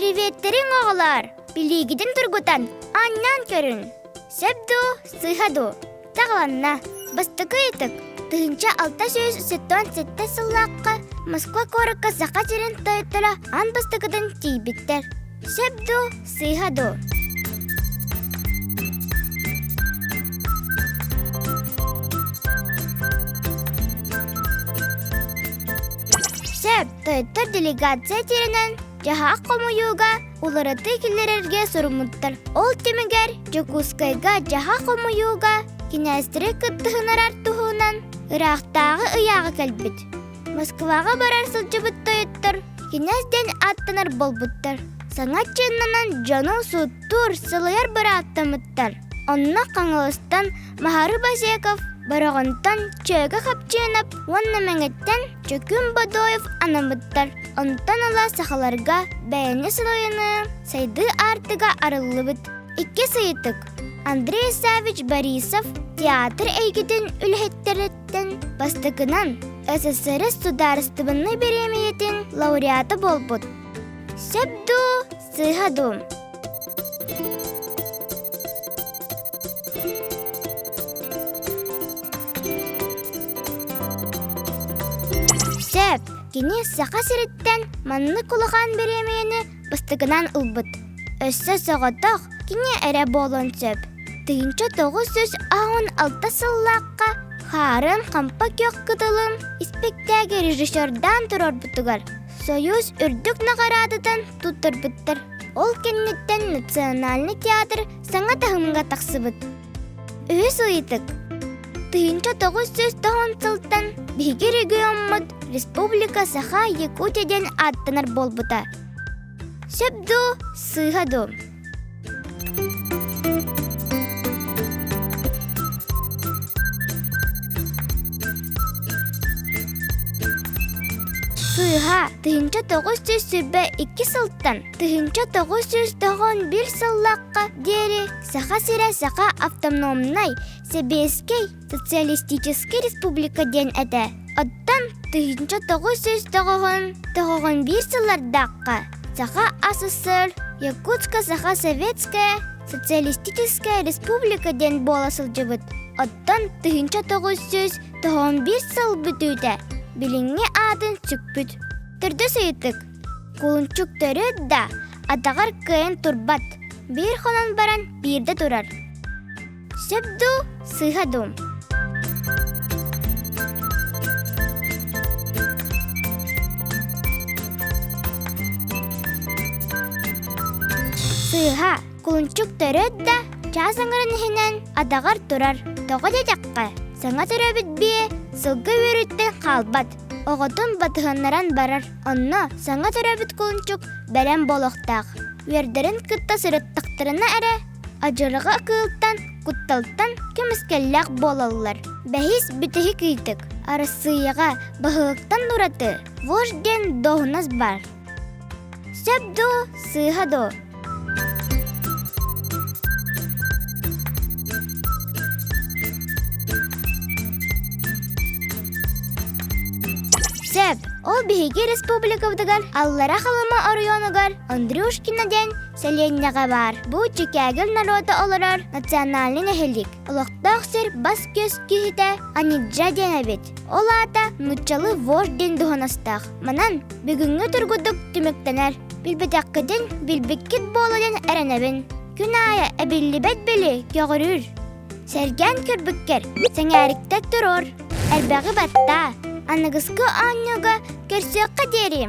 Приветтэриҥ, оҕолоор! Билиигитин тургутан, аанньаан көрүҥ. Сөп дуу, сыыһа дуу? Саҕаланна. Бастакы ыйытык. 1677 сыллаахха Москва куоракка Саха сирин тойотторо аан бастакытын тиийбиттэр. Сөп дуу, сыыһа дуу? Сөп, тойоттор делегация тирэнэн дьаһаах хомуйууга уларытыы киллэрэргэ суруммуттар. Ол түмүгэр Дьокуускайга дьаһаах хомуйууга кинээстэри кыттыһыннарар туһунан ыраахтааҕы ыйааҕа кэлбит. Москваҕа барар сылдьыбыт тойоттор кинээс диэн ааттанар буолбуттар. Саҥа чыыннанан дьону сууттуур, сылайар бырааптаммыттар. Онно Хаҥаластан Маһары Базеков, Бороҕонтон Чөөкө Хапчыынап уонна Мэҥэттэн Чөкүм Бодоев анаммыттар. Онтон ыла сахаларга бэйэни салайыныы, сайдыы аартыга арыллыбыт. Иккис ыйытык. Андрей Савич Борисов театр эйгэтин үлэһиттэриттэн бастакынан СССР судаарыстыбаннай бириэмийэтин лауреата буолбут. Сөп дуу, сыыһа дуу? Сөп, кини Саха сириттэн маннык улахан бириэмийэни бастакынан ылбыт. Өссө соҕотох кини эрэ буолуон сөп. 1996 сыллаахха Хаарын Хампа күөх кытылын испэктээги режиссердаан туруорбутугар Союз үрдүк наҕараадатын туттарбыттар. Ол кэнниттэн Национальный театр саҥа таһымҥа тахсыбыт. Үһүс ыйытык. 1990 сылтан биһиги региоммут Республика Саха Якутия диэн ааттанар буолбута. Сөп дуу, сыыһа дуу? Сыыһа 1922 сылтан 1991 сыллаахха диэри Саха сирэ Саха автономнай, Сэбиэскэй, Социалистическай Республика диэн этэ. Оттон 1991 сыллардаахха Саха АССР Якутско-Саха Советская Социалистическая Республика диэн буола сылдьыбыт. Оттон 1991 сыл бүтүүтэ билиҥҥи аатын сүкпүт. Төрдүс ыйытык. Кулунчук төрүт да, атаҕар кыайан турбат. Биир хонон баран биирдэ турар. Сөп дуу, сыыһа дуу? Сыыһа, кулунчук төрөөт да, чаас аҥарын иһинэн атаҕар турар. Тоҕо диэтэххэ, саҥа төрөөбүт биэ сылгы үөрүттэн хаалбат, оҕотун батыһыннаран барар. Онно саҥа төрөөбүт кулунчук бэлэм буолуохтаах. Үөрдэрин кытта сырыттахтарына эрэ Адьырҕа кыылтан, кутталтан көмүскэллээх буолаллар. Бэһис бүтэһик ыйытык. Арассыыйаҕа баһылыктан ураты вождь диэн дуоһунас баар. Сөп дуу, сыыһа дуу? Сөп. Ол биһиги республикабытыгар Аллара Халыма оройуонугар Андрюшкино диэн Сэлиэнньэҕэ баар. Бу Чикагил норуота олорор национальнай нэһилик. Олохтоох сир бас-көс киһитэ Аниджа диэн эбит. Ол аата нууччалыы вождь диэн дуһунастаах. Манан бүгүҥҥү тургутук түмүктэнэр. Билбэтэххитин билбиккит буолуо диэн эрэнэбин. Күн аайы эбиллибэт били көҕүрүүр. Сэргээн көрбүккэр сэҥээриктэ туруор. Элбэҕи баттаа. Аныгыскы оонньууга көрсүөххэ диэри.